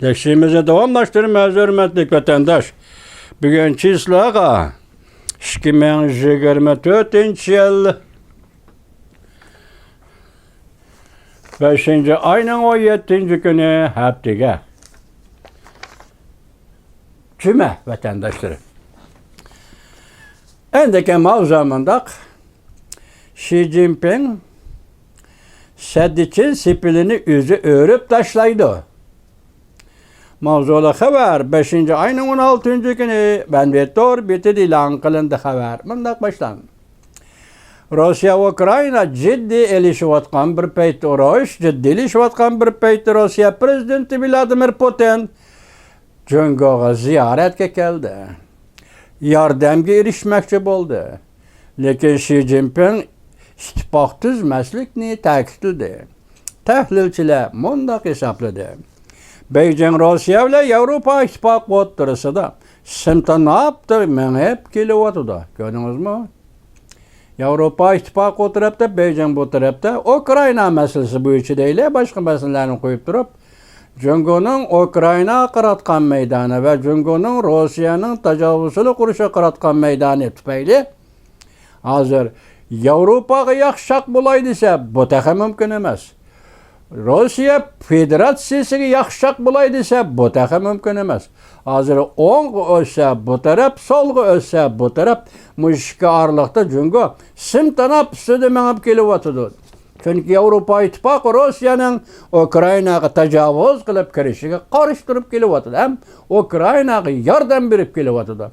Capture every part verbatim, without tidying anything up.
دەرسىمىزنى داۋاملاشتۇرىمىز، ھۆرمەتلىك ۋەتەنداش. بۈگۈن چىسلاغا ئىككى مىڭ يىگىرمە تۆتىنچى يىل بەشىنچى ئاينىڭ ئون يەتتىنچى كۈنى، ھەپتىگە جۈمە، ۋەتەنداشلىرىم. ئەندىكى ماۋزۇ مۇنداق. شى جىنپىڭ سەددىچىن سېپىلىنى ئۆزى ئۆرۈپ تاشلايدۇ. ماۋزۇلۇق خەۋەر بەشىنچى ئاينىڭ ئون ئالتىنچى كۈنى مەنبە تور بېتىدە ئېلان قىلىندى. خەۋەر مۇنداق باشلاندى. روسىيە ئۇكرائىنا جىددىي ئېلىشىۋاتقان بىر پەيتتە، ئۇرۇش جىددىي ئېلىشىۋاتقان بىر پەيتتە روسىيە پىرېزىدېنتى ۋلادىمىر پۇتىن جۇڭگوغا زىيارەتكە كەلدى. ياردەمگە ئېرىشمەكچى بولدى. لېكىن شى جىنپىڭ ئىتتىپاق تۈزمەسلىكنى تەكىتلىدى. تەھلىلچىلەر مۇنداق ھېسابلىدى. بېيجىڭ روسىيە بىلەن ياۋروپا ئىتتىپاقى ئوتتۇرىسىدا سىنتاناپتا مېڭىپ كېلىۋاتىدۇ. كۆردىڭىزمۇ؟ ياۋروپا ئىتتىپاقى ئۇ تەرەپتە، بېيجىڭ بۇ تەرەپتە. ئۇكرائىنا مەسىلىسى بويىچە دەيلى، باشقا مەسىلىلەرنى قويۇپ تۇرۇپ، جۇڭگونىڭ ئۇكرائىناغا قاراتقان مەيدانى ۋە جۇڭگونىڭ روسىيەنىڭ تاجاۋۇزچىلىق ئۇرۇشىغا قاراتقان مەيدانى تۈپەيلى ھازىر ياۋروپاغا ياخشىراق بولاي دېسە، بۇ تېخى مۇمكىن ئەمەس. روسىيە فېدېراتسىيىسىگە ياخشىراق بولاي دېسە، بۇ تېخى مۇمكىن ئەمەس. ھازىر ئوڭغا ئۆتسە بۇ تەرەپ، سولغا ئۆتسە بۇ تەرەپ، مۇشۇ ئىككى ئارىلىقتا جۇڭگو سىنتاناپ ئۈستىدە مېڭىپ كېلىۋاتىدۇ. چۈنكى ياۋروپا ئىتتىپاقى روسىيەنىڭ ئۇكرائىناغا تاجاۋۇز قىلىپ كىرىشىگە قارشى تۇرۇپ كېلىۋاتىدۇ ھەم ئۇكرائىناغا ياردەم بېرىپ كېلىۋاتىدۇ.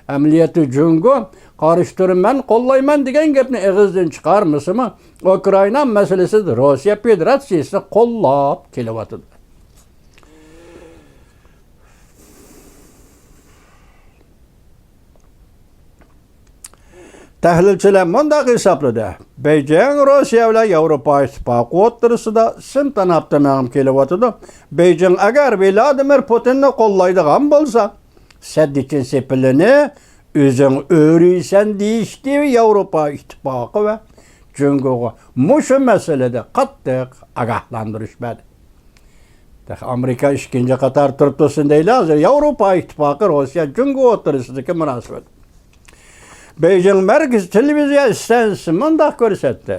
ئەمەلىيەتتە جۇڭگو قارشى تۇرىمەن، قوللايمەن دېگەن گەپنى ئېغىزدىن چىقارمىسىمۇ، ئۇكرائىنا مەسىلىسىدە روسىيە فېدېراتسىيىسىنى قوللاپ كېلىۋاتىدۇ. تەھلىلچىلەر مۇنداق ھېسابلىدى، بېيجىڭ روسىيە بىلەن ياۋروپا ئىتتىپاقى ئوتتۇرىسىدا سىنتاناپتا مېڭىپ كېلىۋاتىدۇ. بېيجىڭ ئەگەر ۋلادىمىر پۇتىننى قوللايدىغان بولسا، سەددىچىن سېپىلىنى ئۆزۈڭ ئۆرۈيسەن دېيىشتى ياۋروپا ئىتتىپاقى ۋە جۇڭگوغا مۇشۇ مەسىلىدە قاتتىق ئاگاھلاندۇرۇش بەردى. تېخى ئامېرىكا ئىككىنچى قاتار تۇرۇپ تۇرسۇن دەيلى، ھازىر ياۋروپا ئىتتىپاقى، روسىيە، جۇڭگو ئوتتۇرىسىدىكى مۇناسىۋەت. بېيجىڭ مەركىزىي تېلېۋىزىيە ئىستانسىسى مۇنداق كۆرسەتتى.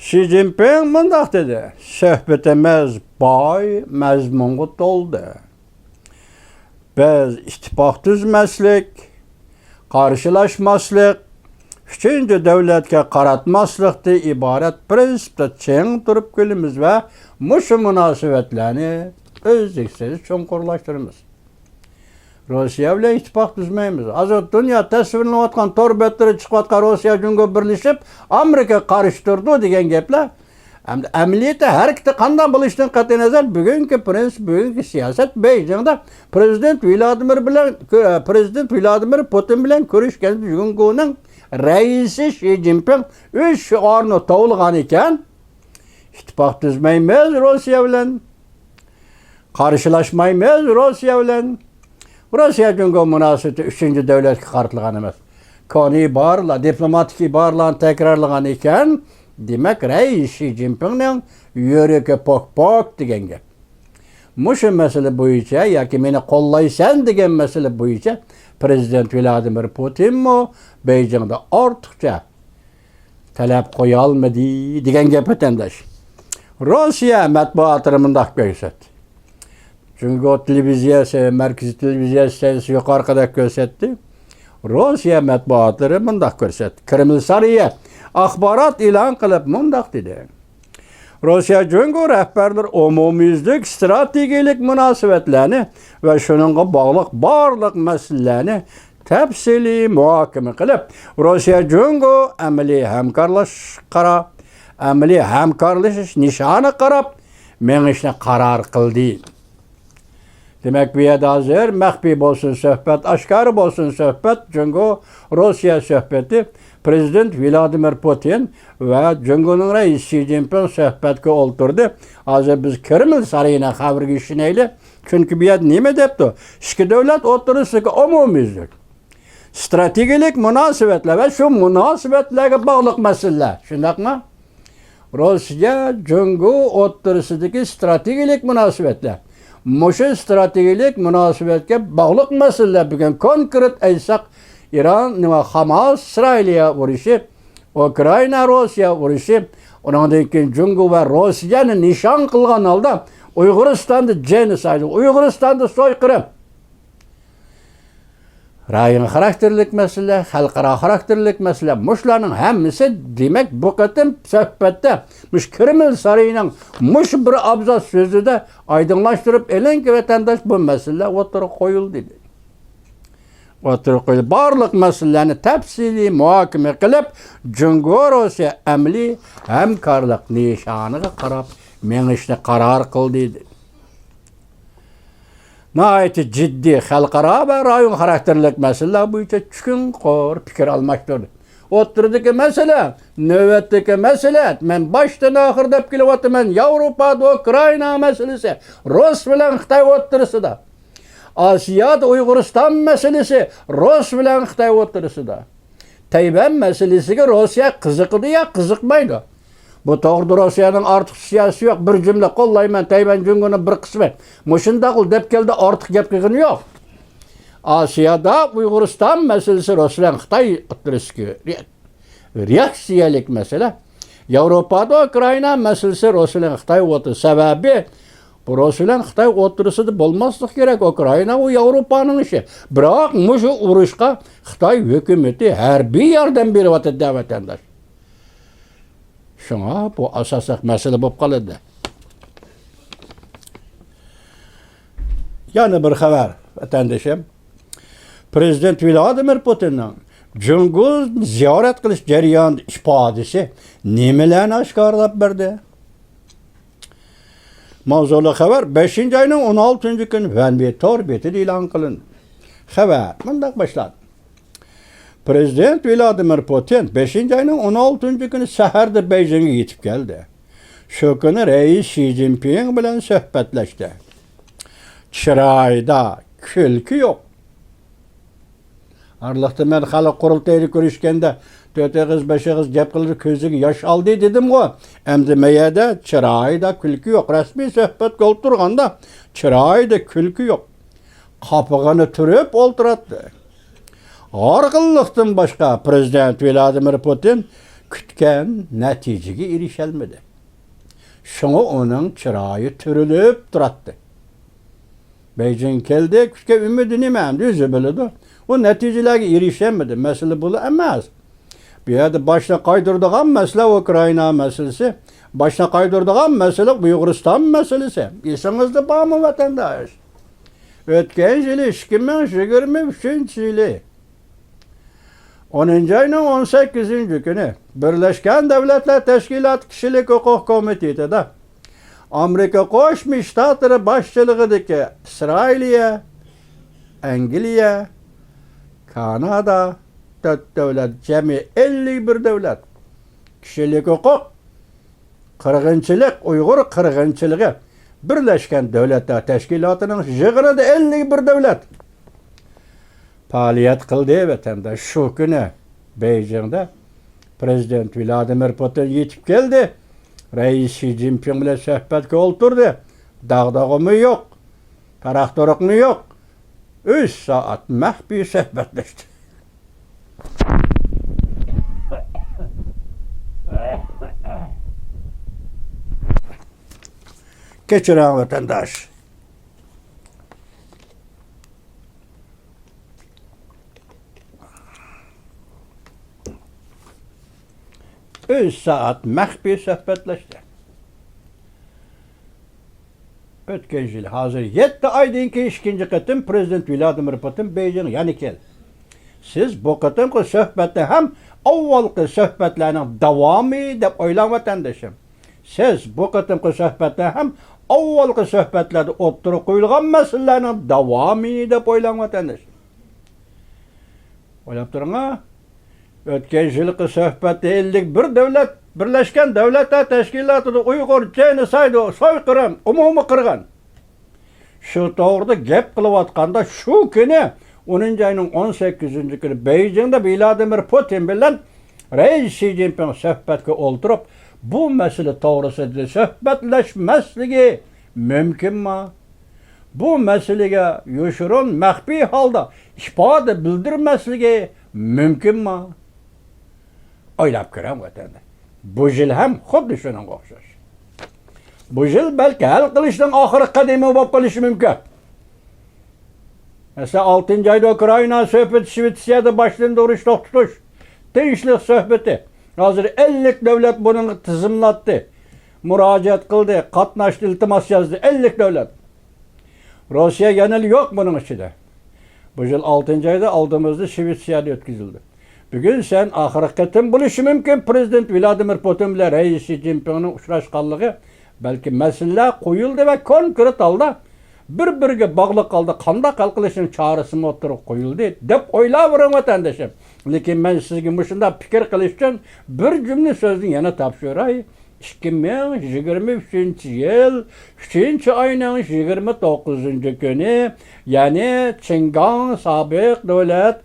شى جىنپىڭ مۇنداق دېدى، سۆھبىتىمىز باي، مەزمۇنغا تولدى. بىز ئىتتىپاق تۈزمەسلىك، قارشىلاشماسلىق، ئۈچىنچى دۆلەتكە قاراتماسلىقتىن ئىبارەت پىرىنسىپتا چىڭ تۇرۇپ كېلىمىز ۋە مۇشۇ مۇناسىۋەتلەرنى ئۈزلۈكسىز چوڭقۇرلاشتۇرىمىز. روسىيە بىلەن ئىتتىپاق تۈزمەيمىز. ھازىر دۇنيا تەسۋىرلىنىۋاتقان تور بەتلىرى چىقىۋاتقان روسىيە جۇڭگو بىرلىشىپ ئامېرىكىغا قارشى تۇرىدۇ دېگەن گەپلەر ئەمدى ئەمەلىيەتتە ھەرىكىتى قانداق بولۇشىدىن قەتئىينەزەر، بۈگۈنكى پىرىنسىپ، بۈگۈنكى سىياسەت بېيجىڭدا پىرېزىدېنت ۋلادىمىر بىلەن، پىرېزىدېنت ۋلادىمىر پۇتىن بىلەن كۆرۈشكەندە جۇڭگونىڭ رەئىسى شى جىنپىڭ ئۆز شوئارىنى توۋلىغان ئىكەن، ئىتتىپاق تۈزمەيمىز روسىيە بىلەن. قارشىلاشمايمىز روسىيە بىلەن. روسىيە جۇڭگو مۇناسىۋىتى ئۈچىنچى دۆلەتكە قارىتىلغان ئەمەس. كونا ئىبارىلەر، دىپلوماتىك ئىبارىلەرنى تەكرارلىغان ئىكەن، دېمەك، رەئىس شى جىنپىڭنىڭ يۈرىكى پوك-پوك دېگەن گەپ. مۇشۇ مەسىلە بويىچە ياكى مېنى قوللايسەن دېگەن مەسىلە بويىچە پىرېزىدېنت ۋلادىمىر پۇتىنمۇ بېيجىڭدا ئارتۇقچە تەلەپ قويالمىدى دېگەن گەپ، ۋەتەنداش. روسىيە مەتبۇئاتلىرى مۇنداق كۆرسەتتى. جۇڭگو تېلېۋىزىيەسى، مەركىزىي تېلېۋىزىيە ئىستانسىسى يۇقىرىقىدەك كۆرسەتتى. روسىيە مەتبۇئاتلىرى مۇنداق كۆرسەتتى. كرېمل سارىيى ئاخبارات ئېلان قىلىپ مۇنداق دېدى. روسىيە جۇڭگو رەھبەرلىرى ئومۇميۈزلۈك ئىستراتېگىيەلىك مۇناسىۋەتلەرنى ۋە شۇنىڭغا باغلىق بارلىق مەسىلىلەرنى تەپسىلىي مۇھاكىمە قىلىپ، روسىيە جۇڭگو ئەمەلىي ھەمكارلىشىش قارار، ئەمەلىي ھەمكارلىشىش نىشانىغا قاراپ مېڭىشنى قارار قىلدى. دېمەك، بۇ يەردە ھازىر مەخپىي بولسۇن سۆھبەت، ئاشكارا بولسۇن سۆھبەت، جۇڭگو روسىيە سۆھبىتى، پىرېزىدېنت ۋلادىمىر پۇتىن ۋە جۇڭگونىڭ رەئىسى شى جىنپىڭ سۆھبەتكە ئولتۇردى. ھازىر بىز كرېمل سارىيىنىڭ خەۋىرىگە ئىشىنەيلى. چۈنكى بۇ يەردە نېمە دەپتۇ؟ ئىككى دۆلەت ئوتتۇرىسىدىكى ئومۇميۈزلۈك ئىستراتېگىيەلىك مۇناسىۋەتلەر ۋە شۇ مۇناسىۋەتلەرگە باغلىق مەسىلىلەر. شۇنداقمۇ؟ روسىيە، جۇڭگو ئوتتۇرىسىدىكى ستراتېگىيەلىك مۇناسىۋەتلەر. مۇشۇ ستراتېگىيەلىك مۇناسىۋەتكە باغلىق مەسىلىلەر بۈگۈن كونكرېت ئېيتساق، ئىران، نېمە، خاماس، ئىسرائىلىيە ئۇرۇشى، ئۇكرائىنا، روسىيە ئۇرۇشى، ئۇنىڭدىن كېيىن جۇڭگو ۋە روسىيەنى نىشان قىلغان ھالدا ئۇيغۇرىستاندا جېنوسايد، ئۇيغۇرىستاندا سويقىرىم. رايون خاراكتېرلىك مەسىلە، خەلقئارا خاراكتېرلىك مەسىلە، مۇشۇلارنىڭ ھەممىسى، دېمەك، بۇ قېتىم سۆھبەتتە مۇشۇ كرېمل سارىيىنىڭ مۇشۇ بىر ئابزاس سۆزىدە ئايدىڭلاشتۇرۇپ ئېلىنكى، ۋەتەنداش، بۇ مەسىلىلەر ئوتتۇرىغا قويۇلدى. ئوتتۇرىغا قويۇلدى. بارلىق مەسىلىلەرنى تەپسىلىي مۇھاكىمە قىلىپ، جۇڭگو روسىيە ئەمەلىي ھەمكارلىق نىشانىغا قاراپ مېڭىشنى قارار قىلدى. ناھايىتى جىددىي خەلقئارا ۋە رايون خاراكتېرلىك مەسىلىلەر بويىچە چوڭقۇر پىكىر ئالماشتۇردى. ئوتتۇرىدىكى مەسىلە، نۆۋەتتىكى مەسىلە، مەن باشتىن ئاخىر دەپ كېلىۋاتىمەن، ياۋروپادا ئۇكرائىنا مەسىلىسى، رۇس بىلەن خىتاي ئوتتۇرىسىدا. ئاسىيادا ئۇيغۇرىستان مەسىلىسى، رۇس بىلەن خىتاي ئوتتۇرىسىدا. تەيۋەن مەسىلىسىگە روسىيە قىزىقىدۇ يا قىزىقمايدۇ؟ بۇ توغرىدا روسىيەنىڭ ئارتۇقچە سىياسىتى يوق، بىر جۈملە قوللايمەن، تەيۋەن جۇڭگونىڭ بىر قىسمى. مۇشۇنداقلا دەپ كەلدى، ئارتۇق گەپ قىلغىنى يوق. ئاسىيادا ئۇيغۇرىستان مەسىلىسى رۇس بىلەن خىتاي ئوتتۇرىسىدىكى رېئاكسىيەلىك مەسىلە. ياۋروپادا ئۇكرائىنا مەسىلىسى رۇس بىلەن خىتاي ئوتتۇرىسى. سەۋەبى، بۇ رۇس بىلەن خىتاي ئوتتۇرىسىدا بولماسلىقى كېرەك. ئۇكرائىنا ئۇ ياۋروپانىڭ ئىشى. بىراق مۇشۇ ئۇرۇشقا خىتاي ھۆكۈمىتى ھەربىي ياردەم بېرىۋاتىدۇ، ۋەتەنداش. شۇڭا بۇ ئاساسلىق مەسىلە بولۇپ قالىدۇ. يەنە بىر خەۋەر، ۋەتەندىشىم. پرېزىدېنت ۋلادىمىر پۇتىننىڭ جۇڭگونى زىيارەت قىلىش جەريانىدا ئىپادىسى نېمىلەرنى ئاشكارىلاپ بەردى؟ ماۋزۇلۇق خەۋەر بەشىنچى ئاينىڭ ئون ئالتىنچى كۈنى ۋەنبى تور بېتىدە ئېلان قىلىندى. خەۋەر مۇنداق باشلاندى. پرېزىدېنت ۋلادىمىر پۇتىن بەشىنچى ئاينىڭ ئون ئالتىنچى كۈنى سەھەردە بېيجىڭغا يېتىپ كەلدى. شۇ كۈنى رەئىس شى جىنپىڭ بىلەن سۆھبەتلەشتى. چىرايىدا كۈلكە يوق. ئارىلىقتا مەن خەلق قۇرۇلتىيىدا كۆرۈشكەندە، تۆت ئېغىز، بەش ئېغىز گەپ قىلدى، كۆزىگە ياش ئالدى دېدىمغۇ. ئەمدى مەيەدە چىرايىدا كۈلكە يوق. رەسمىي سۆھبەتكە ئولتۇرغاندا چىرايىدا كۈلكە يوق. قاپىقىنى تۈرۈپ ئولتۇراتتى. ھارغىنلىقتىن باشقا پرېزىدېنت ۋلادىمىر پۇتىن كۈتكەن نەتىجىگە ئېرىشەلمىدى. شۇڭا ئۇنىڭ چىرايى تۈرۈلۈپ تۇراتتى. بېيجىڭ كەلدى، كۈتكەن ئۈمىدى نېمە؟ ئەمدى ئۆزى بىلىدۇ. ئۇ نەتىجىلەرگە ئېرىشەلمىدى. مەسىلە بۇلا ئەمەس. بۇ يەردە باشنى قايتۇرىدىغان مەسىلە ئۇكرائىنا مەسىلىسى. باشنى قايتۇرىدىغان مەسىلە ئۇيغۇرىستان مەسىلىسى. ئېسىڭىزدە بارمۇ، ۋەتەنداش؟ ئۆتكەن يىلى، ئىككى مىڭ يىگىرمە ئۈچىنچى يىلى، ئونىنچى ئاينىڭ ئون سەككىزىنچى كۈنى بىرلەشكەن دۆلەتلەر تەشكىلاتى كىشىلىك ھوقۇق كومىتېتىدا ئامېرىكا قوشما شتاتلىرى باشچىلىقىدىكى ئىسرائىلىيە، ئەنگلىيە، كانادا، تۆت دۆلەت، جەمئىي ئەللىك بىر دۆلەت كىشىلىك ھوقۇق، قىرغىنچىلىق، ئۇيغۇر قىرغىنچىلىقى بىرلەشكەن دۆلەتلەر تەشكىلاتىنىڭ يىغىنىدا ئەللىك بىر دۆلەت پائالىيەت قىلدى. ۋەتەنداش، شۇ كۈنى بېيجىڭدا پرېزىدېنت ۋلادىمىر پۇتىن يېتىپ كەلدى. رەئىس شى جىنپىڭ بىلەن سۆھبەتكە ئولتۇردى. داغدۇغىمۇ يوق، تاراق-تۇرۇقمۇ يوق. ئۈچ سائەت مەخپىي سۆھبەتلەشتى. كەچۈرۈڭ، ۋەتەنداش. ئۈچ سائەت مەخپىي سۆھبەتلەشتى. ئۆتكەن يىل، ھازىر يەتتە ئايدىن كېيىن ئىككىنچى قېتىم پرېزىدېنت ۋلادىمىر پۇتىن بېيجىڭغا يەنە كەلدى. سىز بۇ قېتىمقى سۆھبەتنى ھەم ئاۋۋالقى سۆھبەتلەرنىڭ داۋامى دەپ ئويلاڭ، ۋەتەندىشىم. سىز بۇ قېتىمقى سۆھبەتنى ھەم ئاۋۋالقى سۆھبەتلەردە ئوتتۇرىغا قويۇلغان مەسىلىلەرنىڭ داۋامى دەپ ئويلاڭ، ۋەتەندىشىم. ئويلاپ تۇرۇڭ ھە. ئۆتكەن يىلقى سۆھبەتتە ئەللىك بىر دۆلەت، بىرلەشكەن دۆلەتلەر تەشكىلاتىدا ئۇيغۇر جېنوسايدى، سويقىرىم، ئومۇمىي قىرغىن، شۇ توغرىدا گەپ قىلىۋاتقاندا، شۇ كۈنى، ئونىنچى ئاينىڭ ئون سەككىزىنچى كۈنى بېيجىڭدا ۋلادىمىر پۇتىن بىلەن رەئىس شى جىنپىڭ سۆھبەتكە ئولتۇرۇپ، بۇ مەسىلە توغرىسىدا سۆھبەتلەشمەسلىكى مۇمكىنما؟ بۇ مەسىلىگە يوشۇرۇن، مەخپىي ھالدا ئىپادە بىلدۈرمەسلىكى مۇمكىنما؟ ئويلاپ كۆرۈڭ، ۋەتەندە. بۇ يىل ھەم خۇددى شۇنىڭغا ئوخشاش. بۇ يىل بەلكى ھەل قىلىشنىڭ ئاخىرقى قەدىمى بولۇپ قېلىشى مۇمكىن. مەسىلەن، ئالتىنچى ئايدا ئۇكرائىنا سۆھبىتى، شۋېتسىيەدە باشلىنىدۇ ئۇرۇش توختىتىش، تىنچلىق سۆھبىتى. ھازىر ئەللىك دۆلەت بۇنىڭغا تىزىملاتتى، مۇراجىئەت قىلدى، قاتناشتى، ئىلتىماس يازدى، ئەللىك دۆلەت. روسىيە يەنىلا يوق بۇنىڭ ئىچىدە. بۇ يىل ئالتىنچى ئايدا ئالدىمىزدا شۋېتسىيەدە ئۆتكۈزۈلدى. بۈگۈن سەن ئاخىرقى قېتىم بولۇشى مۇمكىن، پىرېزىدېنت ۋلادىمىر پۇتىن بىلەن رەئىس شى جىنپىڭنىڭ ئۇچراشقانلىقى، بەلكى مەسىلىلەر قويۇلدى ۋە كونكرېت ھالدا بىر-بىرىگە باغلىق ھالدا قانداق ھەل قىلىشنىڭ چارىسىمۇ ئوتتۇرىغا قويۇلدى، دەپ ئويلاۋېرىڭ، ۋەتەندىشىم. لېكىن مەن سىزگە مۇشۇنداق پىكىر قىلىش ئۈچۈن بىر جۈملە سۆزنى يەنە تاپشۇراي. ئىككى مىڭ يىگىرمە ئۈچىنچى يىل ئۈچىنچى ئاينىڭ يىگىرمە توققۇزىنچى كۈنى، يەنى چىڭگاڭ سابىق دۆلەت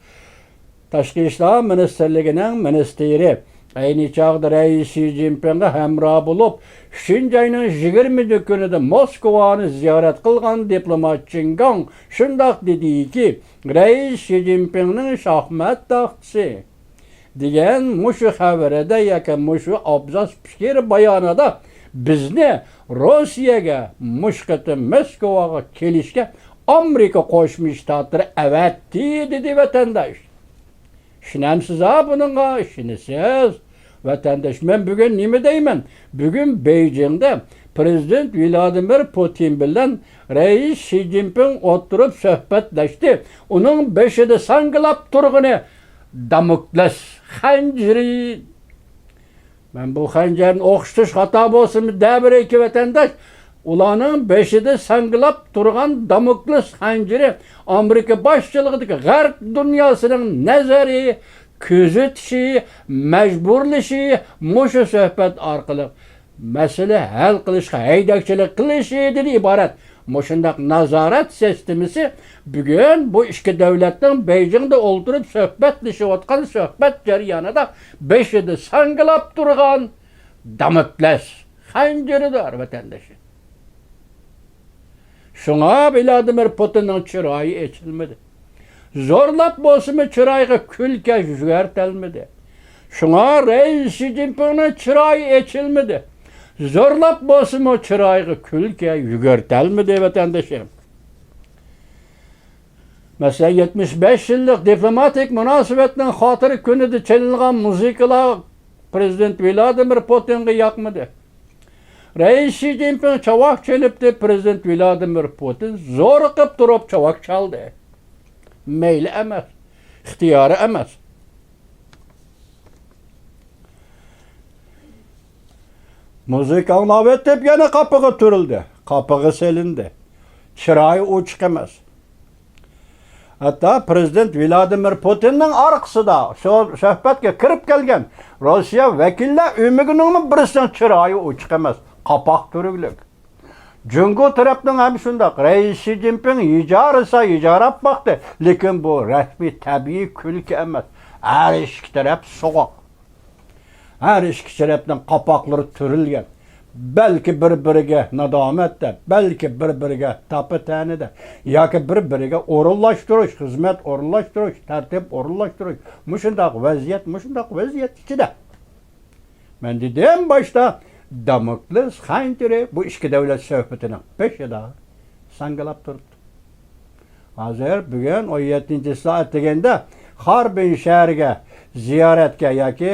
تاشقى ئىشلار مىنىستىرلىكىنىڭ مىنىستىرى، ئەينى چاغدا رەئىس شى جىنپىڭغا ھەمراھ بولۇپ، ئۈچىنچى ئاينىڭ يىگىرمىنچى كۈنىدە موسكۋانى زىيارەت قىلغان دىپلومات چىن گاڭ شۇنداق دېدىكى، رەئىس شى جىنپىڭنىڭ شاھمات تاختىسى دېگەن مۇشۇ خەۋىرىدە ياكى مۇشۇ ئابزاس پىكىر بايانىدا بىزنى روسىيەگە مۇشۇ قېتىم موسكۋاغا كېلىشكە ئامېرىكا قوشما شتاتلىرى ئەۋەتتى، دېدى، ۋەتەنداش. ئىشىنەمسىز ھا بۇنىڭغا؟ ئىشىنىسىز. ۋەتەنداش، مەن بۈگۈن نېمە دەيمەن؟ بۈگۈن بېيجىڭدا پىرېزىدېنت ۋلادىمىر پۇتىن بىلەن رەئىس شى جىنپىڭ ئولتۇرۇپ سۆھبەتلەشتى. ئۇنىڭ بېشىدا ساڭگىلاپ تۇرغىنى داموكلېس خەنجىرى. مەن بۇ خەنجەرنى ئوخشىتىش خاتا بولسىمۇ دەۋېرەيكى، ۋەتەنداش. ئۇلارنىڭ بېشىدا ساڭگىلاپ تۇرغان داموكلېس خەنجىرى ئامېرىكا باشچىلىقىدىكى غەرب دۇنياسىنىڭ نەزىرى، كۆزىتىشى، مەجبۇرلىشى، مۇشۇ سۆھبەت ئارقىلىق مەسىلە ھەل قىلىشقا ھەيدەكچىلىك قىلىشىدىن ئىبارەت. مۇشۇنداق نازارەت سىستېمىسى بۈگۈن بۇ ئىككى دۆلەتنىڭ بېيجىڭدا ئولتۇرۇپ سۆھبەتلىشىۋاتقان سۆھبەت جەريانىدا بېشىدا ساڭگىلاپ تۇرغان داموكلېس خەنجىرىدۇر، ۋەتەندىشى. شۇڭا ۋلادىمىر پۇتىننىڭ چىرايى ئېچىلمىدى. زورلاپ بولسىمۇ چىرايىغا كۈلكە يۈگۈرتەلمىدى. شۇڭا رەئىس شى جىنپىڭنىڭ چىرايى ئېچىلمىدى. زورلاپ بولسىمۇ چىرايىغا كۈلكە يۈگۈرتەلمىدى، ۋەتەندىشىم. مەسىلەن، يەتمىش بەش يىللىق دىپلوماتىك مۇناسىۋەتنىڭ خاتىرە كۈنىدە چېلىنغان مۇزىكىلار پىرېزىدېنت ۋلادىمىر پۇتىنغا ياقمىدى. رەئىس شى جىنپىڭ چاۋاك چېلىپتۇ، پىرېزىدېنت ۋلادىمىر پۇتىن زورۇقۇپ تۇرۇپ چاۋاك چالدى. مەيلى ئەمەس، ئىختىيارى ئەمەس. مۇزىكا ئاڭلاۋېتىپ يەنە قاپىغا تۈرۈلدى، قاپىغا سېلىندى. چىرايى ئوچۇق ئەمەس. ھەتتا پىرېزىدېنت ۋلادىمىر پۇتىننىڭ ئارقىسىدا شۇ سۆھبەتكە كىرىپ كەلگەن روسىيە ۋەكىللەر ئۆمىكىنىڭمۇ بىرسىنىڭ چىرايى ئوچۇق ئەمەس، قاپاق تۈرۈكلۈك. جۇڭگو تەرەپنىڭ ھەم شۇنداق. رەئىس شى جىنپىڭ يىجارىسا يىجاراپ باقتى، لېكىن بۇ رەسمىي تەبىئىي كۈلكە ئەمەس. ھەر ئىككى تەرەپ سوغۇق. ھەر ئىككى تەرەپنىڭ قاپاقلىرى تۈرۈلگەن. بەلكى بىر-بىرىگە نادامەت دەپ، بەلكى بىر-بىرىگە تاپا-تەنە دەپ، ياكى بىر-بىرىگە ئورۇنلاشتۇرۇش، خىزمەت ئورۇنلاشتۇرۇش، تەرتىپ ئورۇنلاشتۇرۇش، مۇشۇنداق ۋەزىيەت، مۇشۇنداق ۋەزىيەت ئىچىدە. مەن دېدىم باشتا، داموكلېس خەنجىرى بۇ ئىككى دۆلەت سۆھبىتىنىڭ بېشىدا ساڭگىلاپ تۇرۇپتۇ. ھازىر بۈگۈن ئون يەتتىنچى سائەت دېگەندە خاربىن شەھىرىگە زىيارەتكە ياكى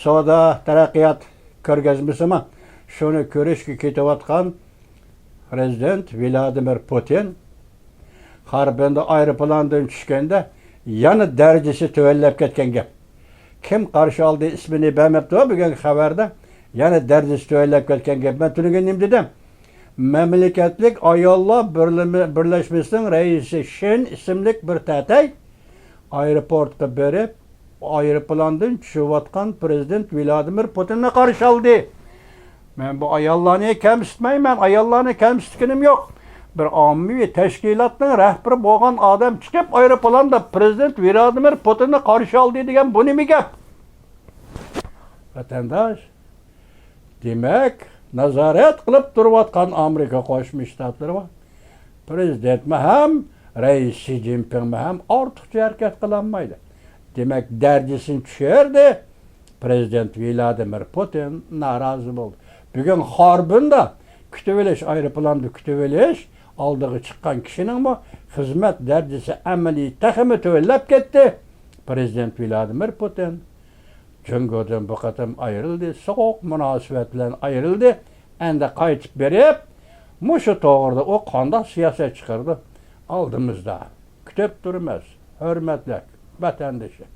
سودا تەرەققىيات كۆرگەزمىسىمۇ شۇنى كۆرۈشكە كېتىۋاتقان پىرېزىدېنت ۋلادىمىر پۇتىن خاربىندا ئايروپىلاندىن چۈشكەندە يەنە دەرىجىسى تۆۋەنلەپ كەتكەن گەپ. كىم قارشى ئالدى ئىسمىنى بەرمەپتۇ بۈگۈنكى خەۋەردە. يەنە دەرىجىسى تۆۋەنلەپ كەتكەن گەپ. مەن تۈنۈگۈن نېمە دېدىم؟ مەملىكەتلىك ئاياللار بىرلىمە-، بىرلەشمىسىنىڭ رەئىسى شېن ئىسىملىك بىر تەتەي ئايروپورتقا بېرىپ، ئايروپىلاندىن چۈشۈۋاتقان پىرېزىدېنت ۋلادىمىر پۇتىننى قارشى ئالدى. مەن بۇ ئاياللارنى كەمسىتمەيمەن، ئاياللارنى كەمسىتكىنىم يوق. بىر ئاممىۋى تەشكىلاتنىڭ رەھبىرى بولغان ئادەم چىقىپ، ئايروپىلاندا پىرېزىدېنت ۋلادىمىر پۇتىننى قارشى ئالدى دېگەن بۇ نېمە گەپ؟ ۋەتەنداش، دېمەك، نازارەت قىلىپ تۇرۇۋاتقان ئامېرىكا قوشما شتاتلىرى بار. پرېزىدېنتمۇ ھەم، رەئىس شى جىنپىڭمۇ ھەم ئارتۇقچە ھەرىكەت قىلالمايدۇ. دېمەك، دەرىجىسىنى چۈشۈردى. پرېزىدېنت ۋلادىمىر پۇتىن نارازى بولدى. بۈگۈن خاربىندا كۈتۈۋېلىش، ئايروپىلاندا كۈتۈۋېلىش ئالدىغا چىققان كىشىنىڭمۇ خىزمەت دەرىجىسى ئەمەلىي تېخىمۇ تۆۋەنلەپ كەتتى. پرېزىدېنت ۋلادىمىر پۇتىن جۇڭگودىن بۇ قېتىم ئايرىلدى، سوغۇق مۇناسىۋەت بىلەن ئايرىلدى. ئەندى قايتىپ بېرىپ، مۇشۇ توغرىدا ئۇ قانداق سىياسەت چىقىرىدۇ؟ ئالدىمىزدا. كۈتۈپ تۇرىمىز، ھۆرمەتلىك ۋەتەندىشىم.